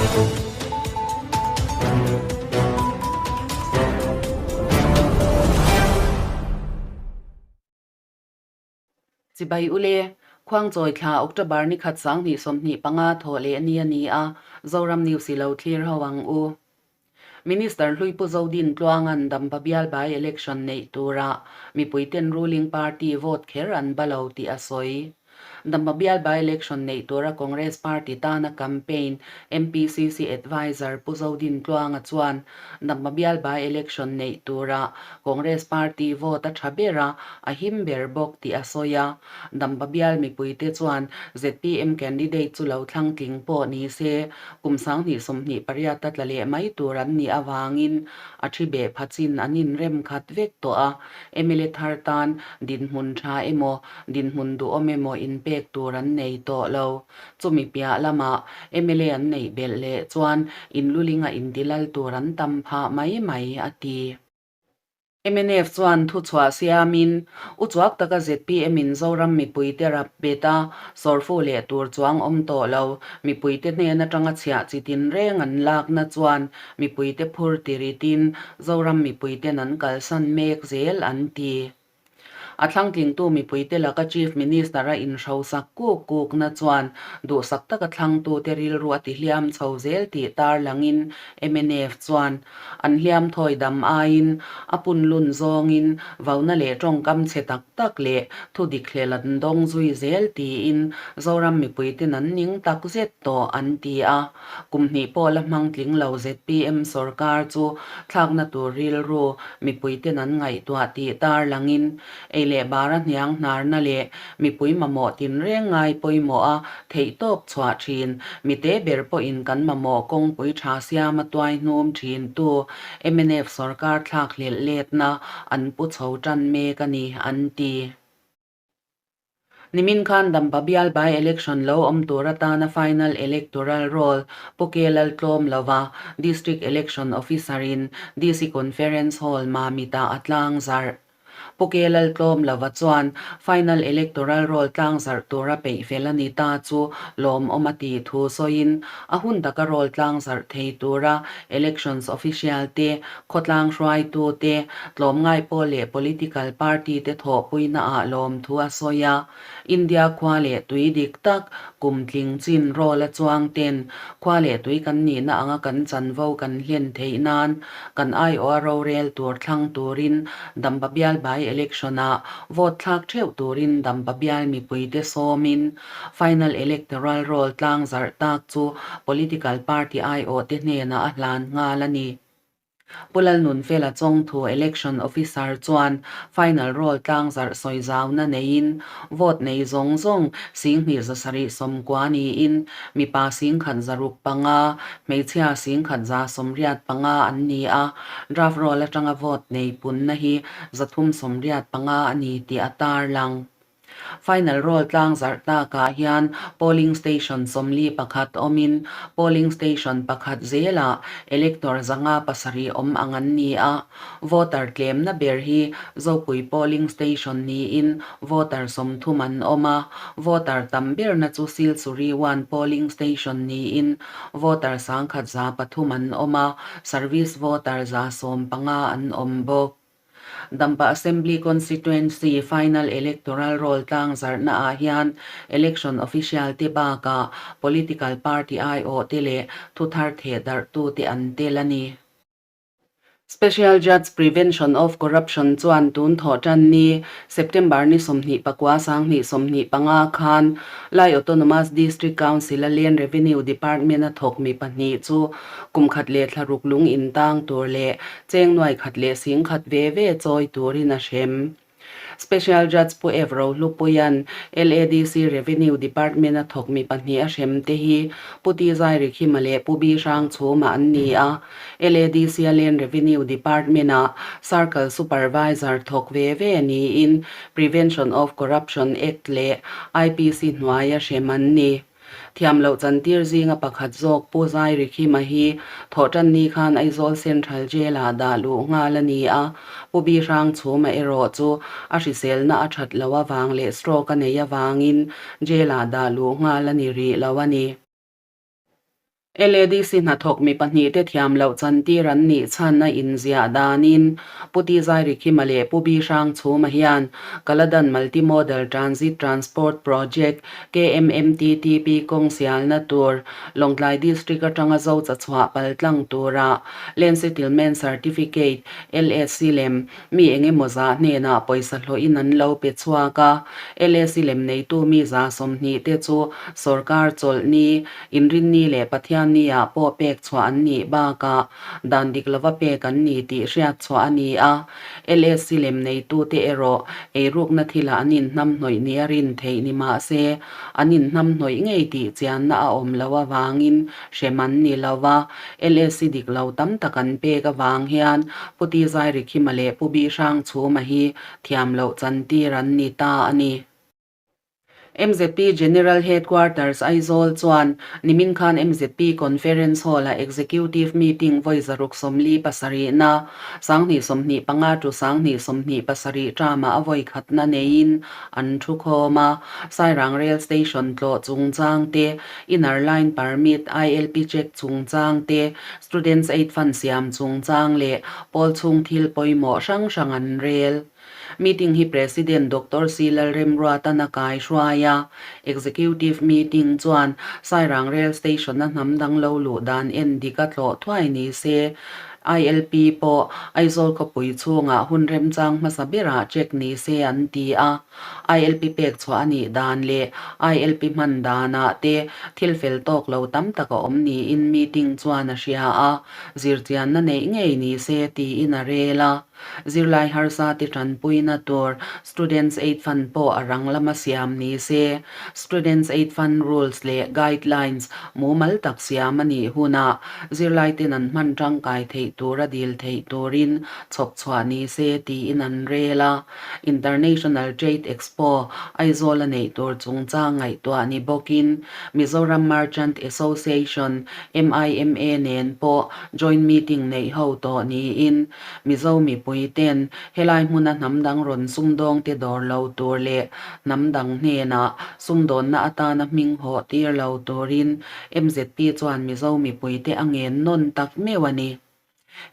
Chibai ule, Khuangchawi thla October ni khat 2025 thawh leh ni a ni a, Zoram News i lo thlir ho ang u. Minister hlui Pu Zodin Tluanga'n Dampa bial by election neih turah mipuiten ruling party vote kher an ba lo tih a sawi. Dampa bial by election neih tura Congress party tana campaign MPCC adviser Pu Zodin Tluanga chuan Dampa bial by election neih tura Congress party vote a tha ber a, a him ber bawk tih a sawi a. Dampa bial mipuite chuan zpm candidate chu lo thlang tling pawh ni se, kum 2028 a tla leh mai tur an nih avangin a thi beh pha chin an inrem khat vek tawh a, mla thar tan dinhmun tha emaw, dinhmun duhawm emaw inpek tur an nei tawh lo. Chumi piah lamah mla an neih belh leh chuan inlulinga intilal tur an tam phah mai mai, a ti. Mnf chuan thuchhuah siamin, U chuak taka zpm in Zoram mipuite rap bet a, sawrfu leh tur chuang awm tawh lo, mipuite hnen atanga chhiah chi tinreng an lakna chuan mipuite phur tiritin Zoram mipuiten an kalsan mek zel an ti. A thlangtlingtu mipuite laka Chief Minister a inhrosak kuk kukna chuan duhsak taka thlangtute rilru a tihliam chho zel tih tarlangin mnf chuan an hliam thawi dam aiin a punlun zawngin vauna leh tawngkam chhe tak tak leh thudik hlel an dawng zui zel tiin Zoram mipuiten an ning tak zet tawh an ti a. Kum hnih pawh la hmang tling lo zpm sorkar chu thlakna tur rilru mipuiten an ngaihtuah tih tarlangin ei leh bara hniang hnarna leh mipui mamawh tinreng ngai pawimawh a theihtawp chhuah thin. Mite ber pawhin kan mamawh kawngpui tha siama tuai hnum thin tu mnf sorkar thlak hlelh letna an pu chho tan mek a ni, an ti. Nimin khan Dampa bial by election lo awm tur atana final electoral roll Pu Ke Laltlawm lova District Election Officer in DC Conference Hall Mamit-ah a tlangzarh. Pu Ke Laltlawm lova chuan final electoral roll tlangzarh tura peih fel a ni ta chu lawmawm a tih thu sawiin a hun taka roll tlangzarh thei tura Elections Official te Khawtlang hruaitute, tlawmngai pawl leh political party te thawhpuina ah lawmthu a sawi a. India khua leh tui dik tak, kum tling chin role a chuang ten khua leh tui kan nihna anga kan chanvo kan hlen theih nan kan aiawha rorel tur thlang turin Dampa bial by election ah vote thlak theuh turin Dampa bial mipuite sawmin final electoral roll tlang zarh tak chu political party aiawhte hnenah a hlan nghal a ni. Pu Lalnunfela Chawngthu Election Officer chuan final roll tlangzarh sawi zauna neiin vote nei zawng zawng 2790 niin mipa 1,605, hmeichhia 1,185 an ni a, draft roll atanga vote nei punna hi 385 a ni tih a tarlang. Final roll tlangzarh tlakah hian polling station 41 awmin polling station pakhat zelah elector 507 awm ang an ni a. Voter tlemna ber hi Zopui polling station niin voter 30 an awm a, voter tam berna chu Silchuri one polling station niin voter 1,300 an awm a, service voter 115 an awm bawk. Dampa Assembly Constituency Final Electoral Roll tlangzarhna ah hian Election Official te bakah Political Party aiawh te leh thuthar thehdarh tu te an tel a ni. Special Judge Prevention of Corruption chuan tun thawh tan ni September ni 29 2025 khan Lai Autonomous District Council a Land Revenue Department a thawk mi pahnih chu kum khat leh thla ruk lung in tang tur leh Cheng nuai khat leh sing khat ve ve chawi turin a hrem. Special Judge Pu Ev Rohlupuia'n LADC Revenue Department a thawk mi pahnih a hrem te hi Pu Ti Zairikhima leh Pu Bi Hrangchhuma an ni a. LADC a Land Revenue Department a Circle Supervisor thawk ve ve niin Prevention of Corruption Act leh IPC hnuaia hrem an ni. Thiam loh chantir zinga pakhat zawk Pu Zairikhima hi Thawhtanni khan Aizawl Central Jail-ah dah luh nghal a ni a, Pu Bi Hrangchhuma erawh chu a hriselna a that loh avang leh stroke a neih avangin Jail-ah dah luh nghal a ni rih lo a ni. LADC hnathawk mi pahnihte thiam loh chantir an nih chhan a inziah danin Pu Ti Zairikhima leh Pu Bi Hrangchhuma hian Kaladan Multimodal Transit Transport Project, KMMTTP, kawng sialna tur Lawngtlai District atanga Zocha chhuah paltlang tura Land Settlement Certificate, LSC, lem Mi engemaw zah hnenah pawisa hlawhin an lo pe chhuak a, LAC lem neitu mi 120 te chu sorkar chawlh ni, Inrinni leh Pathianni ah pawh pek chhuah an nih bakah dan dik lova pek an ni tih hriat chhuah a ni a. LAC lem neitu te erawh eirukna thilah an inhnamhnawih nia rin theih ni mah se, an inhnamhnawih ngei tih chianna a awm loh avangin hrem an ni lo va. LAC dik lo tam tak an pek avang hian Pu Ti Zairikhima leh Pu Bi Hrangchhuma hi thiam loh chantir an ni ta a ni. MZP General Headquarters Aizawl chuan nimin khan MZP Conference Hall-a Executive Meeting vawi 647-na, 2025 to 2027 term-ah a vawi khatna neiin an thu khawm a. Sairang Rail Station tlawh chungchang te, Inner Line Permit, ILP check chungchang te, Students Aid Fund siam chungchang leh pawl chhung thil pawimawh hrang hrang an rel. Meeting hi President Doctor C Lalremruatan a kai hruai a. Executive Meeting chuan Sairang Rail Station-a hnam dang lo luh dan en dik a tlawh thuai ni se. ILP pawh Aizawl khawpui chhungah hun remchang hmasa berah check ni se an ti a. ILP pek chhuah a nih dan leh ILP hman danah te thil fel tawk lo tam tak a awm niin meeting chuan a hria a, zirchianna neih ngei ni se tiin a rel a. Zirlai harsa te tanpuina tur Students Aid Fund pawh a rang lama siam ni se. Students Aid Fund rules leh guidelines mumal tak siam a nih hunah zirlai ten an hman tangkai theih tura dil theih turin chhawp chhuah ni se tiin an rel a. International Trade Expo, Aizawl a neih tur chungchang ngaihtuah ni bawkin Mizoram Merchant Association, MIMA, nen pawh joint meeting neih ho tawh niin Mizo mipui ten helai hmuna hnam dang rawn sumdawngte dawr lo tur leh hnam dang hnenah sumdawnna atana hming hawh tir lo turin MZP chuan Mizo mipuite a ngen nawn tak meuh a ni.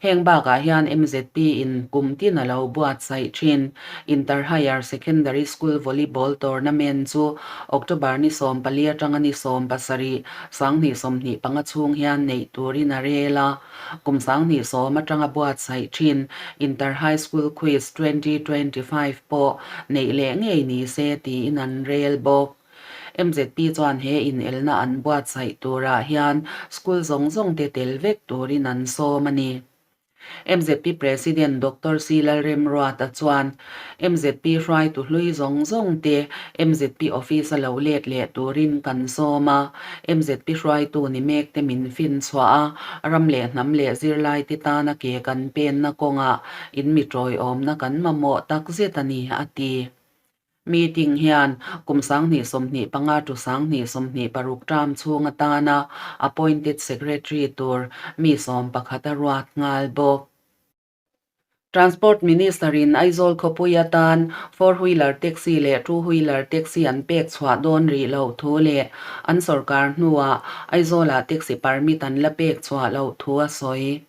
Heng bakah hian MZP in kum tin a lo buatsaih thin. Inter Higher Secondary School Volleyball Tournament chu October ni 14 atanga ni 17, 2025 chhung hian neih turin a rel a. Kum 2010 atanga buatsaih thin Inter High School Quiz 2025 pawh neih leh ngei ni se tiin an rel bawk. MZP chuan he inelna an buatsaih turah hian school zawng zawng te tel vek turin an sawm a ni. MZP President Doctor C Lalremruata chuan MZP hruaitu hlui zawng zawng te MZP office a lo let leh turin kan sawm a, MZP hruaitu ni mek te min fin chhuah a, ram leh hnam leh zirlai te tana ke kan penna kawngah in mi tawiawmna kan mamawh takzet a ni, a ti. Meeting hian kum 2025 to 2026 term chhung atana appointed secretary tur mi 11 a ruat nghal bawk. Transport Minister in Aizawl khawpui atan four wheeler taxi leh two wheeler taxi an pek chhuah dawn rih loh thu leh an sorkar hnuah Aizawlah taxi permit an la pek chhuah loh thu a sawi.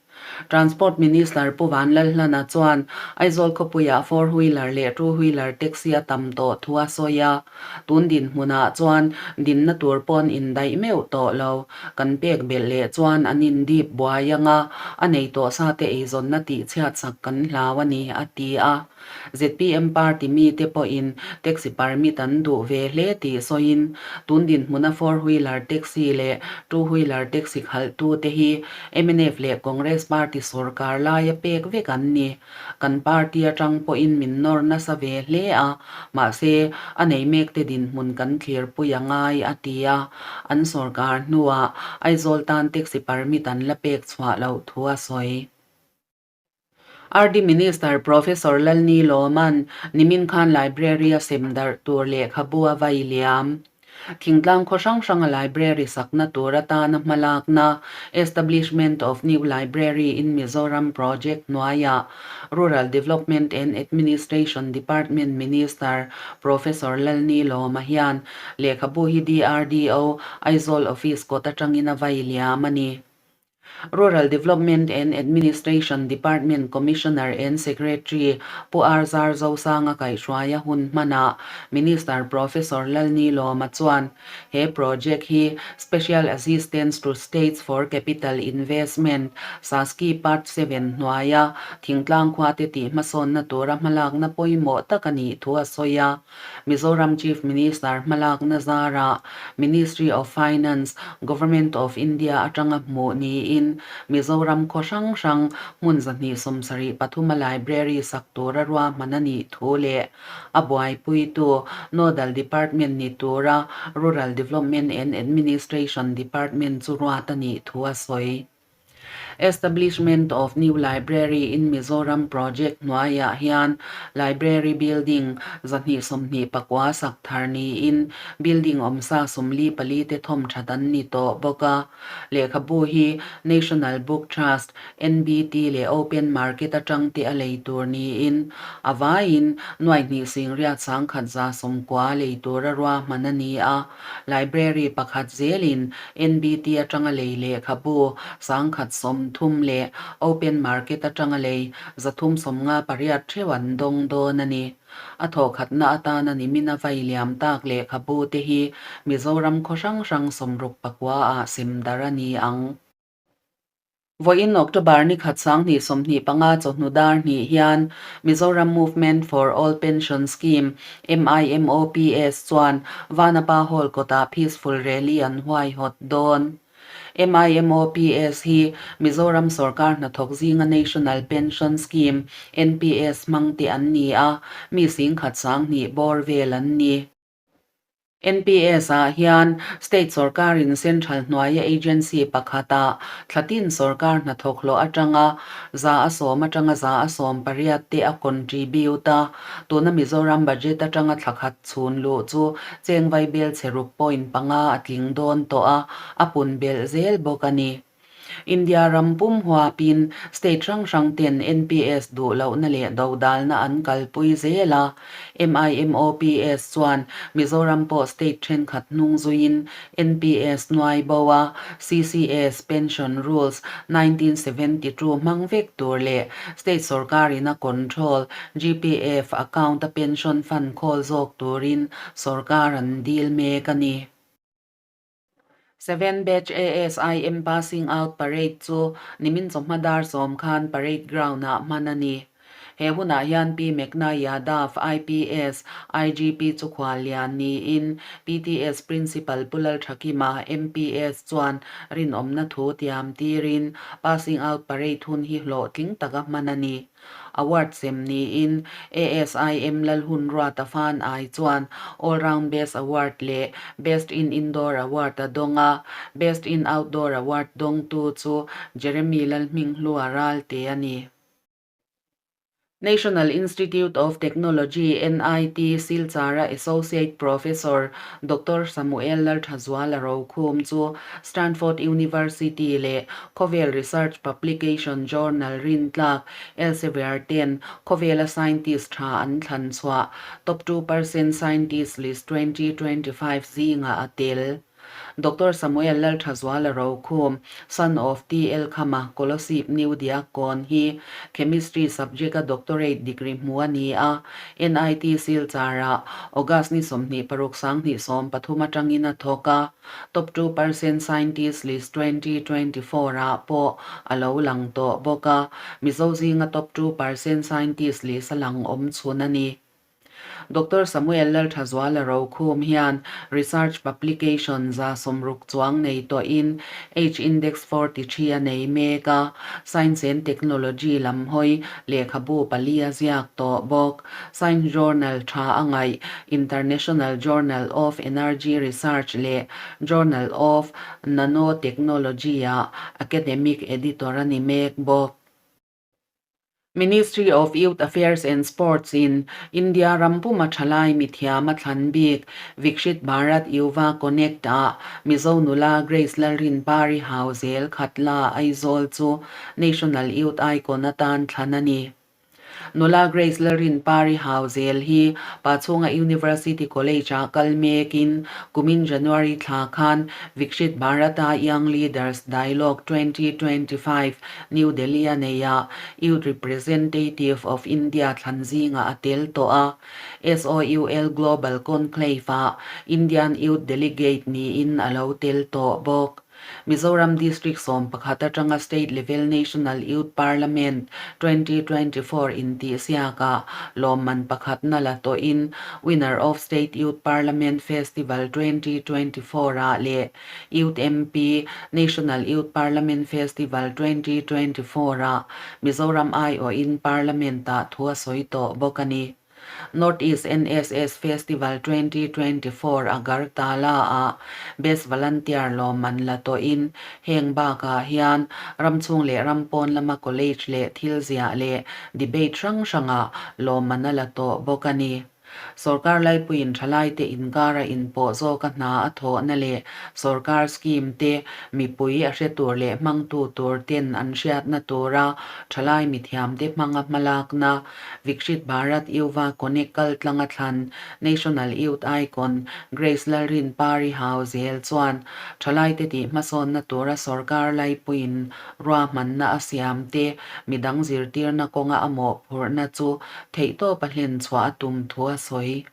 Transport Minister Pu Vanlalhlana chuan Aizawl khawpuiah four wheeler leh two wheeler taxi a tam tawh thu a sawi a, tun dinhmunah chuan dinna tur pawn indaih meuh tawh lo. Kan pek belh leh chuan an indip buai anga a nei tawh sa te eizawnna tihchhiat sak kan hlau a ni, a ti a. Zpm party mite pawhin taxi permit an duh ve hle tih sawiin, tun dinhmuna four wheeler taxi leh two wheeler taxi khalhtute hi mnf leh Congress party sorkar laia pek vek an ni. Kan party atang pawhin min nawr nasa ve hle a, mahse a nei mekte dinhmun kan thlirpui a ngai, a ti a. An sorkar hnuah Aizawl tan taxi permit an la pek chhuah loh thu a sawi. RD Minister Professor Lalni Lawman nimin khan Library a sem darh tur lehkhabu a vai liam. Thingtlang khaw hrang hranga library sakna tur atana hmalakna Establishment of New Library in Mizoram Project hnuaiah Rural Development and Administration Department Minister Professor Lalni Lawma hian lehkhabu hi DRDO Aizawl Office kawt atangin a vai liam a ni. Rural Development and Administration Department Commissioner and Secretary Pu Arzar Zosanga kaihhruaia hun hmanah Minister Professor Lalni Lawma chuan he project hi Special Assistance to States for Capital Investment, SASCI, Part 7 hnuaia thingtlang khuate tih hmasawnna tura hmalakna pawimawh tak a nih thu a sawi a. Mizoram Chief Minister hmalakna zarah Ministry of Finance, Government of India atanga hmuh niin Mizoram khaw hrang hrang hmun 273 a library sak tura ruahman a nih thu leh a buaipuitu Nodal Department ni tura Rural Development and Administration Department chu ruat a nih thu a sawi. Establishment of New Library in Mizoram Project hnuaiah hian Library Building 224 sak thar niin building awmsa 44 te thawm that an ni tawh bawk a. Lehkhabu hi National Book Trust, NBT, leh Open Market atang te a lei tur niin a vaiin 2,890 lei tura ruahman a ni a. Library pakhat zelin NBT atanga lei lehkhabu 130 leh Open Market atanga lei 358 theuh an dawng dawn a ni. A thawhkhatna atana nimin a vai liam tak lehkhabu te hi Mizoram khaw hrang hrang 69 ah sem dar a ni ang. Vawiin October ni khat 2025 chawhnu dar hnih hian Mizoram Movement for All Pension Scheme, MIMOPS, chuan Vanapa Hall kawtah Peaceful Rally an huaihawt dawn. MIMOPS hi Mizoram sorkar hnathawk zinga National Pension Scheme, NPS, hmang te an ni a, mi 10,000 bawr vel an ni. NPS-ah hian State sorkarin Central hnuaia agency pakhata thlatin sorkar hnathawk hlawh atanga 100% atanga 80% te a contribute a, tuna Mizoram budget atanga thla khat chhun luh chu cheng vaibel chhe ruk point panga a tling dawn tawh a, a pun belh zel bawk a ni. India ram pum huapin state hrang hrang ten NPS duh lohna leh dodalna an kalpui zel a, MIMOPS chuan Mizoram pawh state thenkhat hnung zuiin NPS nuai bo a, CCS Pension Rules 1972 hmang vek tur leh state sorkarin a control GPF account a pension fund khawl zawk turin sorkar an dil mek a ni. Seven Batch ASIM Passing Out Parade chu nimin chawhma dar 10 khan Parade Ground-ah hman a ni. He hunah hian Pi Meghna Yadav, IPS, IGP chu khual lian niin PTS Principal Pu Lalthakima, MPS, chuan rinawmna thu tiam tirin Passing Out Parade hun hi hlawhtling taka hman a ni. Award sem niin ASIM Lalhun Ruata Fan Ai chuan All Round Best Award leh Best in Indoor Award a dawng a, Best in Outdoor Award dawngtu chu Jeremy Lalhminghlua Ralte a ni. National Institute of Technology, NIT, Silchara Associate Professor Doctor Samuel Lalthazuala Rokhum chu Stanford University leh Khawvel Research Publication Journal rintlak Elsevier ten khawvela scientist tha an thlan chhuah Top 2% Scientist List 2025 zingah a tel. Doctor Samuel Lalthazuala Rokhum, son of TL Khama, Kolosip New Diakkawn hi Chemistry subject a doctorate degree hmu a ni a, NIT Silchar-ah August ni 26 2013 atangin a thawk a. Top 2% Scientist List 2024 ah pawh a lo lang tawh bawk a, Mizo zinga Top 2% Scientist List a lang awm chhun a ni. Doctor Samuel Lalthazuala Rokhum hian Research Publication 60 chuang nei tawhin H-index 43 a nei mek a, Science and Technology lam hawi lehkhabu pali a ziak tawh bawk. Science Journal tha a ngaih International Journal of Energy Research leh Journal of Nanotechnology-ah academic editor a ni mek bawk. Ministry of Youth Affairs and Sports in India ram puma thalai mithiam a thlan bik Vikshit Bharat Yuva Connect ah Mizo nula Grace Lalrinpari Hauzel Khatla Aizawl chu National Youth Icon atan thlan a ni. Nula Grace Lalrinpari Hauzel hi Pachhunga University College ah kal mekin kumin January thla khan Vikshit Bharata Young Leaders Dialogue 2025 New Delhi a nei a, Youth Representative of India thlan zingah a tel tawh a. SOUL Global Conclave-ah Indian Youth Delegate niin a lo tel tawh bawk. Mizoram District 11 atanga State Level National Youth Parliament 2024 intihsiakah lawmman pakhatna la tawhin Winner of State Youth Parliament Festival 2024-ah leh Youth MP, National Youth Parliament Festival 2024 ah Mizoram aiawhin Parliament ah thu a sawi tawh bawk a ni. North East NSS Festival 2024 Agartala ah Best Volunteer lawmman la tawhin heng bakah hian ramchhung leh ram pawn lama college leh thil ziah leh debate hrang hrangah lawmman a la tawh bawk a ni. Sorkar laipuiin thalaite inkara inpawh zawka hna a thawhna leh sorkar scheme te mipui a hre tur leh hmangtu tur ten an hriatna tura thalai mithiamte hmanga hmalakna Vikshit Bharat Yuva Connect kaltlanga thlan National Youth Icon Grace Lalrinpari Hauzel chuan thalaite tih hmasawnna tura sorkar laipuiin Ruahmanna a siam te, midang zirtirna kawnga a mawhphurhna chu theihtawpa hlen chhuah a tum thu a sawi.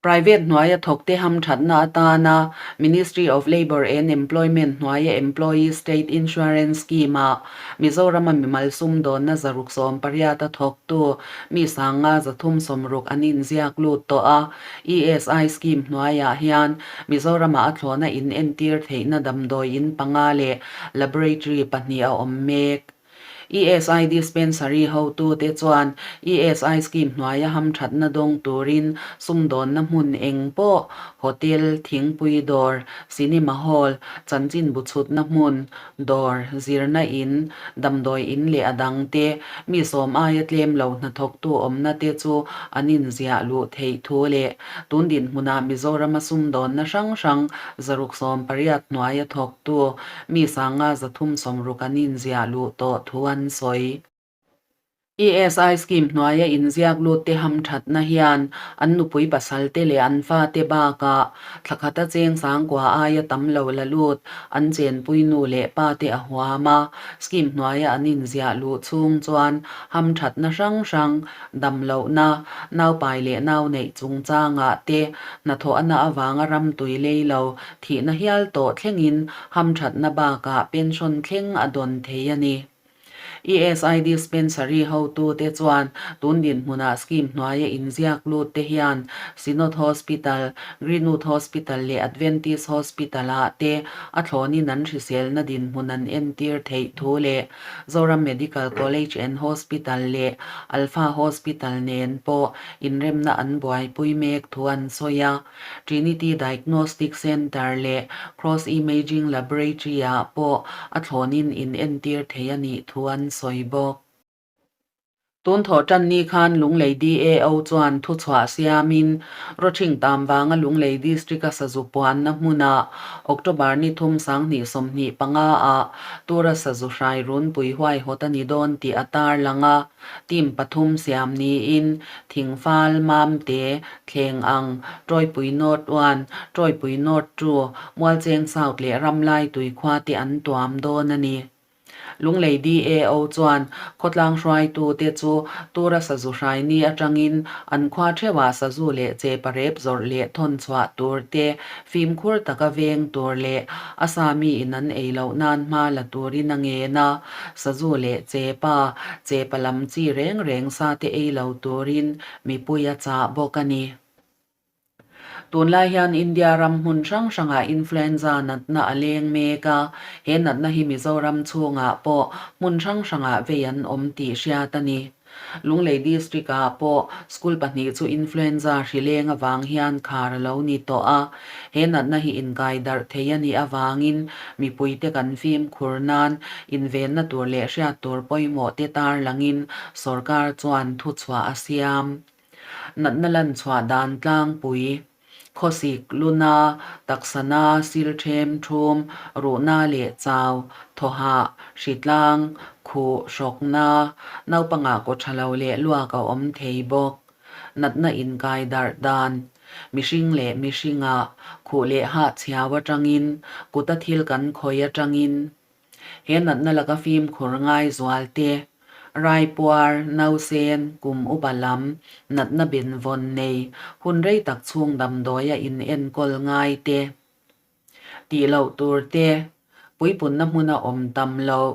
Private hnuaia thawkte hamthatna atana Ministry of Labour and Employment hnuaia Employee State Insurance Scheme-ah Mizorama mimal sumdawnna 680 a thawktu mi 5360 an inziak lut tawh a. ESI scheme hnuaiah hian Mizoramah a thlawhna in entir theihna damdawi in panga leh laboratory pahnih a awm mek. ESI dispensary hotute chuan ESI scheme hnuaia hamthatna dawng turin sumdawnna hmun eng pawh, hotel, thingpui dawr, cinema hall, chanchinbu chhutna hmun, Dawr, zirna in, damdawi in leh a dang te, mi sawm aia tlem lo hnathawktu awmna te chu an inziah luh theih thu leh tun dinhmunah Mizorama sumdawnna hrang hrang 680 hnuaia thawktu mi 536 an inziah luh tawh thu an sawi. ESI scheme hnuaia inziak lut te hamthatna hian an nupui pasal te leh an fate bakah thla khata cheng sangkua aia tam lo la lut an chenpui nu leh pa te a huam a. Scheme hnuaia an inziah luh chhung chuan hamthatna hrang hrang, dam lohna, naupai leh nau neih chungchangah te, hnathawhna avanga ram tui lei lo thihna hial tawh thlengin hamthatna bakah pension thleng a dawn thei a ni. ESI Dispensary hotute chuan tun dinhmunah scheme hnuaia inziak lut te hian Synod Hospital, Greenwood Hospital leh Adventist Hospital ah te a thlawnin an hriselna dinhmun an entir theih thu leh Zoram Medical College and Hospital leh Alpha Hospital nen pawh inremna an buaipui mek thu an sawi a. Trinity Diagnostic Centre leh Cross Imaging Laboratory-ah pawh a thlawnin in entir thei a nih thu an sawi bawk. Tun thawh tan ni khan Lunglei DAO chuan thuchhuah siamin Rawthing tam vanga Lunglei District-a sazu puanna hmunah October ni thum 2025 ah tura sazu hrai runpui huaihawt a ni dawn tih a tarlang a. Team pathum siam niin Thingfal, Mamte, Thleng ang, Tawipui North 1, Tawipui North 2, Mualcheng South leh Ramlai tuikhua te an tuam dawn a ni. Lunglei DAO chuan khawtlang hruaitute chu tura sazu hraini atangin an khua theuhah sazu leh che parep zawrh leh thawn chhuah tur te, fimkhur taka veng tur leh a sa miin an ei loh nan hma la turin a ngen a. Sazu leh chepa, chepa lam chi reng reng sa te ei lo turin mipui a chah bawk a ni. Tunlai hian India ram hmun hrang hrangah influenza natna a leng mek a, he natna hi Mizoram chhungah pawh hmun hrang hrangah vei an awm tih hriat a ni. Lunglei District-ah pawh school pahnih chu influenza hrileng avang hian khar a lo ni tawh a, he natna hi inkai darh thei a nih avangin mipuite kan fimkhur nan invenna tur leh hriat tur pawimawh te tarlangin sorkar chuan thuchhuah a siam. Natna lan chhuah dan tlangpui, khawsik, luna, taksana, sil ṭhem ṭhum, ruhna leh chau, thawhah, hritlang, khuh, hrawkna, naupangah kaw ṭha lo leh luak a awm thei bawk. Natna inkai darh dan, mihring leh mihringah, khuh leh hahchhiau aṭangin, kuta thil kan khawi aṭangin, He natna laka fimkhur ngai zual te, raipuar, nausen, kum upa lam, natna benvawn nei, hun rei tak chhung damdawia in enkawl ngai te, tih loh tur te, puipunna hmuna awm tam loh,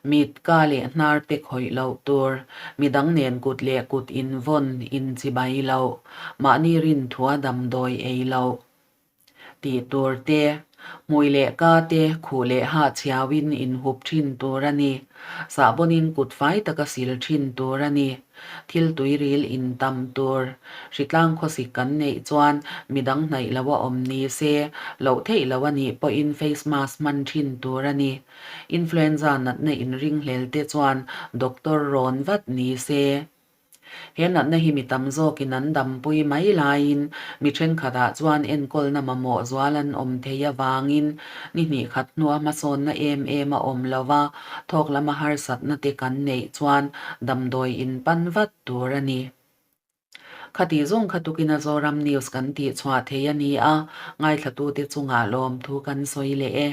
mit, ka leh hnar te khawih loh tur, midang nen kut leh kut invawn, inchibai loh, mahni rinthua damdawi ei loh. Tih tur te, hmui leh ka te khuh leh hah chhiauin inhup thin tur a ni. Sahbawnin kut fai taka sil thin tur a ni. Thil tuiril intam tur. Hritlang khawsik kan neih chuan midang hnaih lo a awm ni se, loh theih lo a nih pawhin face mask hman thin tur a ni. Influenza natna inringhlel te chuan doctor rawn vat ni se. He natna hi mi tam zawkin an dampui mai laiin mi thenkhatah chuan enkawlna mamawh zual an awm thei avangin ni hnih khat hnua hmasawnna em em a awm lo va, thawk lama harsatna te kan neih chuan damdawi in pan vat tur a ni. Khati zawng kha tukina Zoram News kan tihchhuah thei a ni a, ngaithlatute chungah lawmthu kan sawi leh e.